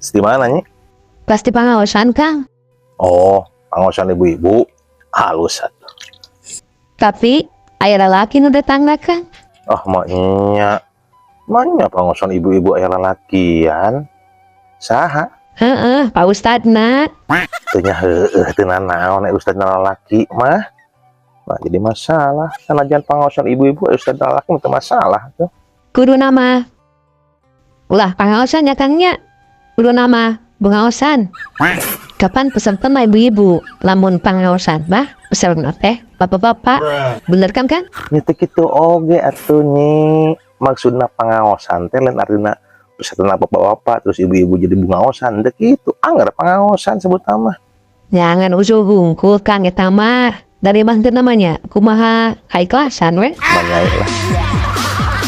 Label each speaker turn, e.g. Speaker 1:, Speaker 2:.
Speaker 1: Di mana, Nyi?
Speaker 2: Pasti pangaosan, Kang.
Speaker 1: Oh, pangaosan ibu-ibu. Halus atuh.
Speaker 2: Tapi aya lalaki nu datangna, Kang.
Speaker 1: Oh, maknya. Maknya pangaosan ibu-ibu aya lalakian. Saha?
Speaker 2: Heeh, Pak Ustadna.
Speaker 1: Teu nya heueuh teu nanaon nek ustadna lalaki mah. Nah, jadi masalah. Sanajan pangaosan ibu-ibu aya ustad lalaki mah teu masalah tuh.
Speaker 2: Kudu nama. Ulah pangaosan ya, Kang, nya. Kudu nama bungaosan. Kapan peserta mah ibu-ibu, lamun pangaosan mah peserta teh bapak-bapak. Bener kan, Kang?
Speaker 1: Nya teu kitu oge atuh, Nyi. Maksudna pangaosan teh lain artina peserta bapak-bapak terus ibu-ibu jadi bungaosan, teu kitu. Angger pangaosan sebut mah.
Speaker 2: Jangan usul hungkul, Kang, eta mah. Dari mah teu namanya kumaha kaikhlasan we.
Speaker 1: Manyai lah.